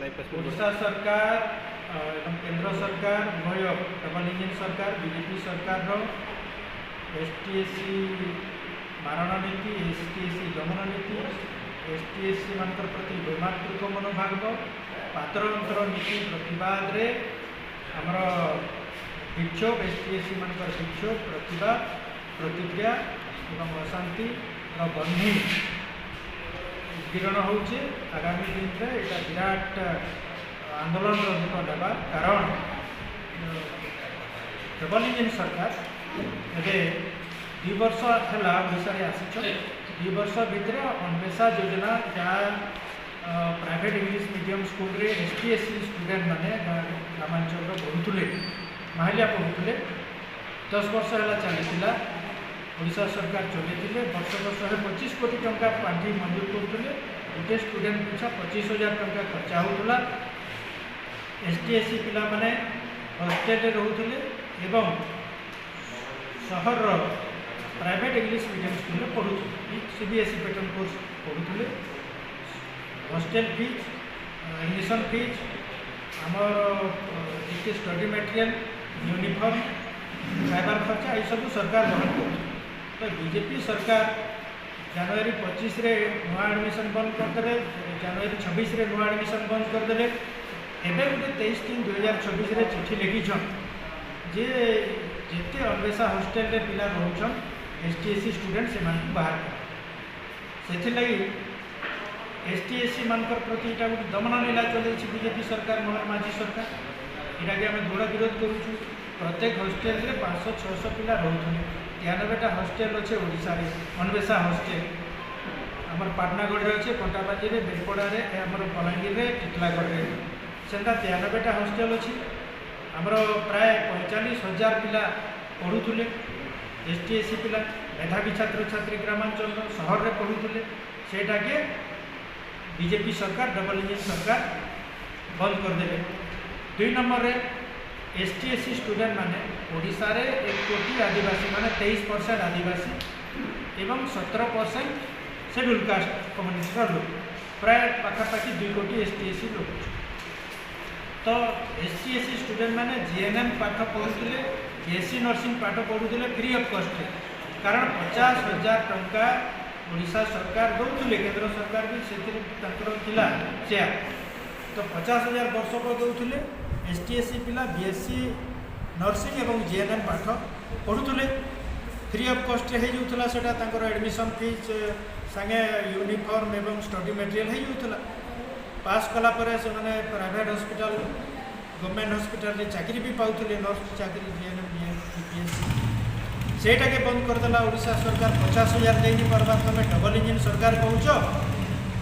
Live press. Odisha ସରକାର ଏବଂ କେନ୍ଦ୍ର ସରକାର ଉଭୟ ଡବଲ ଇଞ୍ଜିନ୍ ସରକାର, ବିଜେପି ସରକାରର ଏସ୍ ଟି, ଏସ୍ ସି ମାରଣ ନୀତି, ଏସ୍ ଟି, ଏସ୍ ସି ଦମନ ନୀତି, ଏସ୍ ଟି, ଏସ୍ ସି ମାନଙ୍କର ପ୍ରତି ବୈମାତୃକ ମନୋଭାବ, ପାତର ଅନ୍ତର ନୀତି ପ୍ରତିବାଦରେ ଆମର ବିକ୍ଷୋଭ, ଏସ୍ ଟି, ଏସ୍ ସି ମାନଙ୍କର ବିକ୍ଷୋଭ, ପ୍ରତିବାଦ, ପ୍ରତିକ୍ରିୟା ଏବଂ ଅଶାନ୍ତିର ବହ୍ନି ଉଦ୍ଗୀରଣ ହେଉଛି। ଆଗାମୀ ଦିନରେ ଏଇଟା ବିରାଟ ଆନ୍ଦୋଳନର ରୂପ ନେବା, କାରଣ ଡବଲ ଇଞ୍ଜିନ୍ ସରକାର ଏବେ 2 ବର୍ଷ ହେଲା ଓଡ଼ିଶାରେ ଆସିଛ। 2 ବର୍ଷ ଭିତରେ ଅନ୍ୱେଷା ଯୋଜନା, ଯାହା ପ୍ରାଇଭେଟ୍ ଇଂଲିଶ ମିଡ଼ିୟମ୍ ସ୍କୁଲରେ ଏସ୍ ଟି, ଏସ୍ ସି ଷ୍ଟୁଡେଣ୍ଟମାନେ ଗ୍ରାମାଞ୍ଚଳର ପଢ଼ୁଥିଲେ, ମାହାଲିଆ ପଢ଼ୁଥିଲେ, 10 ବର୍ଷ ହେଲା ଚାଲିଥିଲା। ଓଡ଼ିଶା ସରକାର ଚଲେଇଥିଲେ। ବର୍ଷକ 125 କୋଟି ଟଙ୍କା ପାଣ୍ଠି ମଞ୍ଜୁର କରୁଥିଲେ। ଗୋଟେ ଷ୍ଟୁଡେଣ୍ଟ ପିଛା 25,000 ଟଙ୍କା ଖର୍ଚ୍ଚ ହେଉଥିଲା। ଏସ୍ ଟି, ଏସ୍ ସି ପିଲାମାନେ ହଷ୍ଟେଲରେ ରହୁଥିଲେ ଏବଂ ସହରର ପ୍ରାଇଭେଟ୍ ଇଂଲିଶ ମିଡ଼ିୟମ୍ ସ୍କୁଲରେ ପଢ଼ୁଥିଲେ, ସିବିଏସ୍ଇ ପ୍ୟାଟର୍ନ କୋର୍ସ ପଢ଼ୁଥିଲେ। ହଷ୍ଟେଲ ଫିଜ୍, ଆଡ଼ମିସନ୍ ଫିଜ୍, ଆମର ଯେତେ ଷ୍ଟଡି ମେଟେରିଆଲ୍, ୟୁନିଫର୍ମ, ଖାଇବାର ଖର୍ଚ୍ଚ, ଏସବୁ ସରକାର ବହନ କରୁଥିଲେ। ତ ବିଜେପି ସରକାର ଜାନୁଆରୀ 25ରେ ନୂଆ ଆଡ଼ମିସନ୍ ବନ୍ଦ କରିଦେଲେ, ଜାନୁଆରୀ 26ରେ ନୂଆ ଆଡ଼ମିସନ୍ ବନ୍ଦ କରିଦେଲେ। ଏବେ ଗୋଟେ 23/3/2026ରେ ଚିଠି ଲେଖିଛନ୍ ଯେ ଯେତେ ଅନ୍ୱେଷା ହଷ୍ଟେଲରେ ପିଲା ରହୁଛନ୍, S T, S C student, ସେମାନଙ୍କୁ ବାହାର କର। ସେଥିଲାଗି ଏସ୍ ଟି, ଏସ୍ ସି ମାନଙ୍କର ପ୍ରତି ଏଇଟା ଗୋଟେ ଦମନ ଲୀଳା ଚଲେଇଛି ବିଜେପି ସରକାର, ମୋହନ ମାଝୀ ସରକାର। ଏଟାକି ଆମେ ଦୃଢ଼ ବିରୋଧ କରୁଛୁ। ପ୍ରତ୍ୟେକ ହଷ୍ଟେଲରେ 500, 600 ପିଲା ରହୁଥିଲେ। 93ଟା ହଷ୍ଟେଲ ଅଛି ଓଡ଼ିଶାରେ ଅନ୍ୱେଷା ହଷ୍ଟେଲ। ଆମର ପାଟନାଗଡ଼ରେ ଅଛି, କଣ୍ଟାବାଜିରେ, ବେଲପଡ଼ାରେ, ଆମର ବଲାଙ୍ଗୀରରେ, ଟିଟଲାଗଡ଼ରେ, ସେନ୍ତା 93ଟା ହଷ୍ଟେଲ ଅଛି। ଆମର ପ୍ରାୟ 45,000 ପିଲା ପଢ଼ୁଥିଲେ, ଏସ୍ ଟି, ଏସ୍ ସି ପିଲା, ମେଧାବୀ ଛାତ୍ରଛାତ୍ରୀ ଗ୍ରାମାଞ୍ଚଳର ସହରରେ ପଢ଼ୁଥିଲେ। ସେଇଟାକେ ବିଜେପି ସରକାର, ଡବଲ ଇଞ୍ଜିନ୍ ସରକାର ବନ୍ଦ କରିଦେଲେ। ଦୁଇ ନମ୍ବରରେ S T, S C student ମାନେ, ଓଡ଼ିଶାରେ 1 କୋଟି ଆଦିବାସୀ ମାନେ 23% ଆଦିବାସୀ ଏବଂ 17% ସେଡ୍ୟୁଲ୍ କାଷ୍ଟ କମ୍ୟୁନିଟିର ଲୋକ, ପ୍ରାୟ ପାଖାପାଖି 2 କୋଟି ଏସ୍ ଟି, ଏସ୍ ସି ଲୋକ। ତ S T, S C student ମାନେ ଜିଏନ୍ଏମ୍ ପାଠ ପଢ଼ୁଥିଲେ, ବିଏସ୍ସି ନର୍ସିଂ ପାଠ ପଢ଼ୁଥିଲେ ଫ୍ରି ଅଫ୍ କଷ୍ଟରେ, କାରଣ 50,000 ଟଙ୍କା ଓଡ଼ିଶା ସରକାର ଦେଉଥିଲେ। କେନ୍ଦ୍ର ସରକାର ବି ସେଥିରେ ତାଙ୍କର ଥିଲା ସେୟାର। ତ 50,000 ବର୍ଷକ ଦେଉଥିଲେ। ଏସ୍ ଟି, ଏସ୍ ସି ପିଲା ବିଏସ୍ସି ନର୍ସିଂ ଏବଂ ଜିଏନ୍ଏମ୍ ପାଠ ପଢ଼ୁଥିଲେ, ଫ୍ରି ଅଫ୍ କଷ୍ଟରେ ହେଇଯାଉଥିଲା ସେଇଟା। ତାଙ୍କର ଆଡ଼ମିସନ୍ ଫିଜ୍ ସାଙ୍ଗେ ୟୁନିଫର୍ମ ଏବଂ ଷ୍ଟଡି ମେଟେରିଆଲ୍ ହେଇଯାଉଥିଲା। ପାସ୍ କଲା ପରେ ସେମାନେ ପ୍ରାଇଭେଟ୍ ହସ୍ପିଟାଲ, ଗଭର୍ଣ୍ଣମେଣ୍ଟ ହସ୍ପିଟାଲରେ ଚାକିରି ବି ପାଉଥିଲେ, ନର୍ସ ଚାକିରି, ଜିଏନ୍ଏମ୍, ବିଏସ୍ସି। ସେଇଟାକେ ବନ୍ଦ କରିଦେଲା ଓଡ଼ିଶା ସରକାର। 50,000 ଦେଇନି ପାରବାର ତମେ ଡବଲ ଇଞ୍ଜିନ୍ ସରକାର କହୁଛ।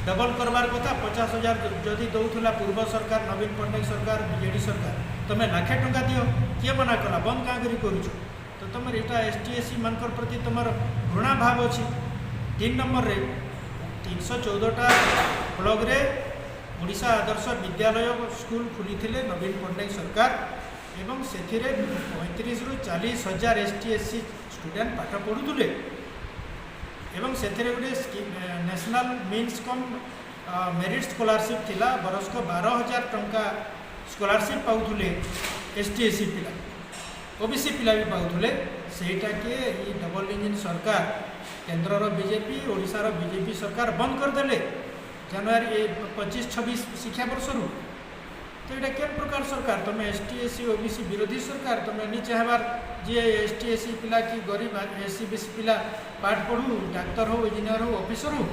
ଡବଲ କରବାର କଥା। 50,000 ଯଦି ଦେଉଥିଲା ପୂର୍ବ ସରକାର, ନବୀନ ପଟ୍ଟନାୟକ ସରକାର, ବିଜେଡ଼ି ସରକାର, ତମେ ଲାଖେ ଟଙ୍କା ଦିଅ, କିଏ ମନା କଲା? ବନ୍ଦ କାଁ କରି କରୁଛ? ତ ତମର ଏଇଟା ଏସ୍ ଟି, ଏସ୍ ସି ମାନଙ୍କର ପ୍ରତି ତମର ଘୃଣା ଭାବ ଅଛି। ତିନି ନମ୍ବରରେ 314ଟା ବ୍ଲକରେ ଓଡ଼ିଶା ଆଦର୍ଶ ବିଦ୍ୟାଳୟ ସ୍କୁଲ ଖୋଲିଥିଲେ ନବୀନ ପଟ୍ଟନାୟକ ସରକାର ଏବଂ ସେଥିରେ 35ରୁ 40 ହଜାର S T, S C student ପାଠ ପଢ଼ୁଥିଲେ ଏବଂ ସେଥିରେ ଗୋଟେ National Means cum Merit Scholarship ଥିଲା। ବର୍ଷକ 12,000 ଟଙ୍କା ସ୍କଲାରସିପ୍ ପାଉଥିଲେ ଏସ୍ ଟି, ଏସ୍ ସି ପିଲା, ଓବିସି ପିଲା ବି ପାଉଥିଲେ। ସେଇଟାକେ ଏଇ ଡବଲ ଇଞ୍ଜିନ୍ ସରକାର, କେନ୍ଦ୍ରର ବିଜେପି, ଓଡ଼ିଶାର ବିଜେପି ସରକାର ବନ୍ଦ କରିଦେଲେ ଜାନୁଆରୀ 25-26 ଶିକ୍ଷାବର୍ଷରୁ। ତ ଏଇଟା କେନ୍ ପ୍ରକାର ସରକାର ତମେ? S T, S C, OBC ବିରୋଧୀ ସରକାର। ତମେ ନି ଚାହେବାର ଯେ ଏସ୍ ଟି, ଏସ୍ ସି ପିଲା କି ଗରିବ ଏସ୍ ସି, ବି ସି ପିଲା ପାଠ ପଢ଼ୁ, ଡାକ୍ତର ହଉ, ଇଞ୍ଜିନିୟର ହଉ, ଅଫିସର ହଉ।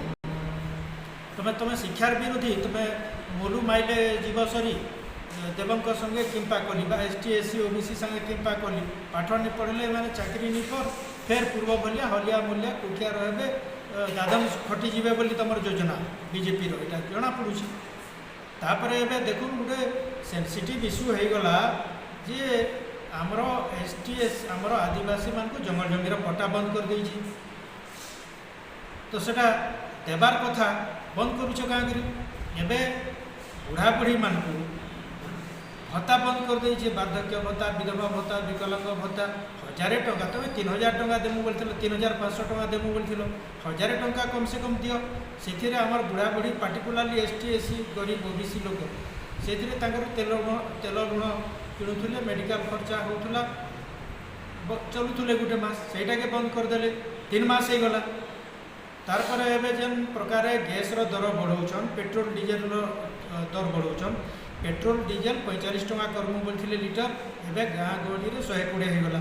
ତମେ ଶିକ୍ଷାର ବିରୋଧୀ। ତମେ ମୋଲୁ ମାଇଲେ ଯିବ ସରି ଦେବଙ୍କ ସଙ୍ଗେ କିମ୍ପା କଲି ବା ଏସ୍ ଟି, ଏସ୍ ସି, ଓ ବି ସି ସାଙ୍ଗେ କିମ୍ପା କଲି। ପାଠ ନି ପଢ଼ିଲେ ଏମାନେ ଚାକିରି ନି କର, ଫେର୍ ପୂର୍ବ ଭଳିଆ ହଲିଆ ମୂଲିଆ କୁଠିଆ ରହିବେ, ଦାଦନ ଖଟିଯିବେ ବୋଲି ତମର ଯୋଜନା ବିଜେପିର, ଏଇଟା ଜଣାପଡ଼ୁଛି। ତାପରେ ଏବେ ଦେଖୁନ୍, ଗୋଟେ ସେନ୍ସିଟିଭ୍ ଇସ୍ୟୁ ହେଇଗଲା ଯେ ଆମର ଏସ୍ ଟି, ଏସ୍ ଆମର ଆଦିବାସୀମାନଙ୍କୁ ଜଙ୍ଗଲ ଜମିର ପଟ୍ଟା ବନ୍ଦ କରିଦେଇଛି। ତ ସେଟା ଦେବାର କଥା, ବନ୍ଦ କରୁଛ କାଁ କରି? ଏବେ ବୁଢ଼ାବୁଢ଼ୀମାନଙ୍କୁ ଭତ୍ତା ବନ୍ଦ କରିଦେଇଛି, ବାର୍ଦ୍ଧକ୍ୟ ଭତ୍ତା, ବିଧବା ଭତ୍ତା, ବିକଳାଙ୍ଗ ଭତ୍ତା 1000 ଟଙ୍କା। ତମେ 3000 ଟଙ୍କା ଦେମୁ ବୋଲିଥିଲ, 3500 ଟଙ୍କା ଦେମୁ ବୋଲିଥିଲ, 1000 ଟଙ୍କା କମ୍ ସେ କମ୍ ଦିଅ। ସେଥିରେ ଆମର ବୁଢ଼ାବୁଢ଼ୀ, particularly S T, S C, ଗରିବ, ଓ ବି ସି ଲୋକ, ସେଥିରେ ତାଙ୍କର ତେଲ ଲୁଣ କିଣୁଥିଲେ, ମେଡ଼ିକାଲ ଖର୍ଚ୍ଚ ହେଉଥିଲା, ଚଲୁଥିଲେ ଗୋଟେ ମାସ। ସେଇଟାକେ ବନ୍ଦ କରିଦେଲେ, 3 ମାସ ହେଇଗଲା। ତାରପରେ ଏବେ ଯେନ୍ ପ୍ରକାରେ ଗ୍ୟାସ୍ର ଦର ବଢ଼ଉଛନ୍, ପେଟ୍ରୋଲ ଡିଜେଲର ଦର ବଢ଼ଉଛନ୍। ପେଟ୍ରୋଲ ଡିଜେଲ 45 ଟଙ୍କା କରମୁ ବୋଲିଥିଲେ ଲିଟର, ଏବେ ଗାଁ ଗହଳିରେ 120 ହେଇଗଲା।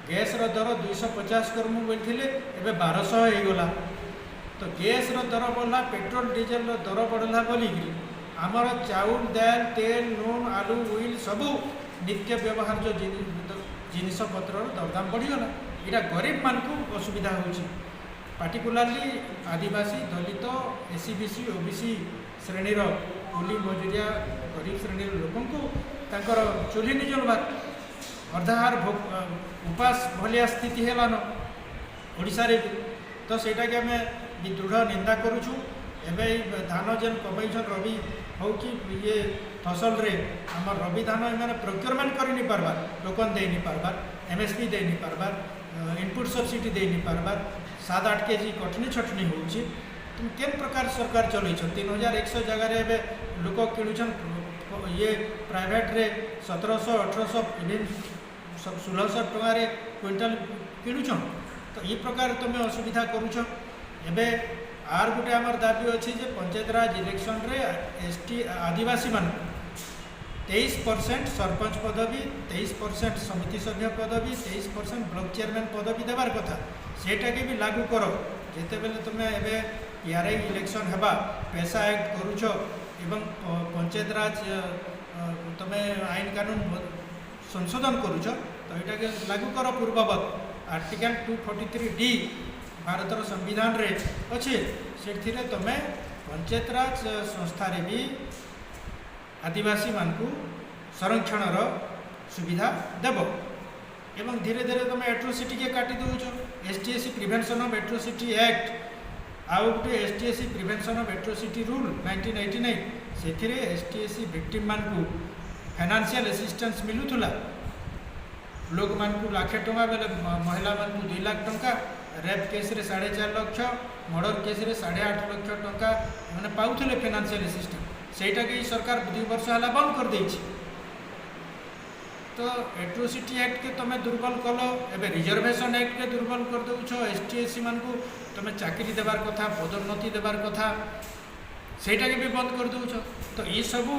ଗ୍ୟାସ୍ର ଦର 250 କରମୁ ବୋଲିଥିଲେ, ଏବେ 1200 ହେଇଗଲା। ତ ଗ୍ୟାସ୍ର ଦର ବଢ଼ିଲା, ପେଟ୍ରୋଲ ଡିଜେଲର ଦର ବଢ଼ିଲା ବୋଲିକିରି ଆମର ଚାଉଳ, ଦାଲ, ତେଲ, ଲୁଣ, ଆଲୁ, ଉଇଲ୍, ସବୁ ନିତ୍ୟ ବ୍ୟବହାର୍ଯ୍ୟ ଜିନିଷପତ୍ରର ଦରଦାମ ବଢ଼ିଗଲା। ଏଇଟା ଗରିବମାନଙ୍କୁ ଅସୁବିଧା ହେଉଛି। ପାର୍ଟିକୁଲାରଲି ଆଦିବାସୀ, ଦଳିତ, SEBC, OBC ଶ୍ରେଣୀର କୁଲି ମଜୁରିଆ ଗରିବ ଶ୍ରେଣୀର ଲୋକଙ୍କୁ ତାଙ୍କର ଚୁଲି ନି ଜଳବାର୍, ଅର୍ଦ୍ଧାହାର ଉପାସ ଭଳିଆ ସ୍ଥିତି ହେଲାନ ଓଡ଼ିଶାରେ ବି। ତ ସେଇଟାକେ ଆମେ ବି ଦୃଢ଼ ନିନ୍ଦା କରୁଛୁ। ଏବେ ଏଇ ଧାନ ଯେନ୍ କମେଇଛନ୍, ରବି ହଉ କି ଇଏ ଫସଲରେ ଆମର ରବି ଧାନ ଏମାନେ ପ୍ରୋକ୍ୟୁରମେଣ୍ଟ କରି ନି ପାରବାର୍, ଟୋକନ୍ ଦେଇ ନି ପାରବାର୍, ଏମଏସପି ଦେଇ ନି ପାରବାର୍, ଇନପୁଟ୍ ସବସିଡ଼ି ଦେଇ ନି ପାରବାର୍, 7-8 କେଜି କଟନି ଛଟନି ହେଉଛି। ତୁମେ କେନ୍ ପ୍ରକାର ସରକାର ଚଲେଇଛନ୍? 3100 ଜାଗାରେ ଏବେ ଲୋକ କିଣୁଛନ୍, ଇଏ ପ୍ରାଇଭେଟରେ 1700, 1800, ଇଭେନ୍ 1600 ଟଙ୍କାରେ କୁଇଣ୍ଟାଲ କିଣୁଛନ୍। ତ ଏଇ ପ୍ରକାର ତୁମେ ଅସୁବିଧା କରୁଛ। ଏବେ ଆର୍ ଗୋଟେ ଆମର ଦାବି ଅଛି ଯେ ପଞ୍ଚାୟତରାଜ ଇଲେକ୍ସନରେ ଏସ୍ ଟି ଆଦିବାସୀମାନଙ୍କୁ 23% ସରପଞ୍ଚ ପଦବୀ, 23% ସମିତି ସଭ୍ୟ ପଦବୀ, 23% ବ୍ଲକ ଚେୟାରମ୍ୟାନ୍ ପଦବୀ ଦେବାର କଥା। ସେଇଟାକେ ବି ଲାଗୁ କର। ଯେତେବେଳେ ତୁମେ ଏବେ ପିଆର୍ଆଇ ଇଲେକ୍ସନ୍ ହେବା, ପେସା ଆକ୍ଟ କରୁଛ ଏବଂ ପଞ୍ଚାୟତରାଜ ତୁମେ ଆଇନ କାନୁନ ସଂଶୋଧନ କରୁଛ, ତ ଏଇଟାକେ ଲାଗୁ କର ପୂର୍ବବତ୍। ଆର୍ଟିକଲ 243D ଭାରତର ସମ୍ବିଧାନରେ ଅଛି। ସେଥିରେ ତୁମେ ପଞ୍ଚାୟତରାଜ ସଂସ୍ଥାରେ ବି ଆଦିବାସୀମାନଙ୍କୁ ସଂରକ୍ଷଣର ସୁବିଧା ଦେବ। ଏବଂ ଧୀରେ ଧୀରେ ତୁମେ ଆଟ୍ରୋସିଟିକେ କାଟି ଦେଉଛ। ST SC Prevention of Atrocity Act ଆଉ ଗୋଟେ ST SC Prevention of Atrocity Rule 1989, ସେଥିରେ ଏସ୍ ଟି ଏସ୍ ସି ଭିକ୍ଟିମ୍ମାନଙ୍କୁ ଫାଇନାନ୍ସିଆଲ ଆସିଷ୍ଟାନ୍ସ ମିଳୁଥିଲା। ଲୋକମାନଙ୍କୁ ଲାଖେ ଟଙ୍କା ବେଲେ ମହିଳାମାନଙ୍କୁ 2 ଲାଖ ଟଙ୍କା, ରେପ୍ କେସ୍ରେ 4.5 ଲକ୍ଷ, ମର୍ଡ଼ର କେସ୍ରେ 8.5 ଲକ୍ଷ ଟଙ୍କା ଏମାନେ ପାଉଥିଲେ ଫାଇନାନ୍ସିଆଲ ଆସିଷ୍ଟାନ୍ସ। ସେଇଟାକି ଏଇ ସରକାର 2 ବର୍ଷ ହେଲା ବନ୍ଦ କରିଦେଇଛି। ତ ଏଟ୍ରୋସିଟି ଆକ୍ଟକେ ତୁମେ ଦୁର୍ବଳ କଲ, ଏବେ ରିଜର୍ଭେସନ୍ ଆକ୍ଟକେ ଦୁର୍ବଳ କରିଦେଉଛ। ଏସ୍ ଟି ଏସ୍ ସି ମାନଙ୍କୁ ତୁମେ ଚାକିରି ଦେବାର କଥା, ପଦୋନ୍ନତି ଦେବାର କଥା, ସେଇଟାକେ ବି ବନ୍ଦ କରିଦେଉଛ। ତ ଏସବୁ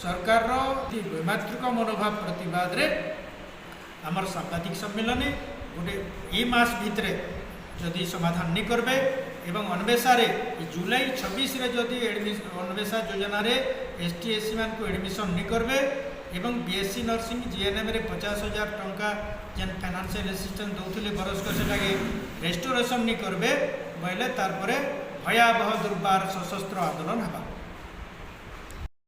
ସରକାରର ବୈମାତୃକ ମନୋଭାବ ପ୍ରତିବାଦରେ ଆମର ସାମ୍ବାଦିକ ସମ୍ମିଳନୀ ଗୋଟେ। ଏଇ ମାସ ଭିତରେ ଯଦି ସମାଧାନ ନି କରବେ ଏବଂ ଅନ୍ବେଷାରେ ଜୁଲାଇ 26ରେ ଯଦି ଅନ୍ବେଷା ଯୋଜନାରେ ଏସ୍ ଟି ଏସ୍ ସି ମାନଙ୍କୁ ଆଡ଼ମିସନ୍ ନି କରବେ ଏବଂ ବିଏସସି ନର୍ସିଂ ଜିଏନ୍ଏମ୍ରେ 50,000 ଟଙ୍କା ଯେନ୍ ଫାଇନାନ୍ସିଆଲ ଆସିଷ୍ଟାନ୍ସ ଦେଉଥିଲେ ବରଷକ, ସେଟାକେ ରେଷ୍ଟୋରେସନ୍ ନି କରବେ ବୋଇଲେ ତାରପରେ ଭୟାବହ ଦୁର୍ବାର ସଶସ୍ତ୍ର ଆନ୍ଦୋଳନ ହେବା।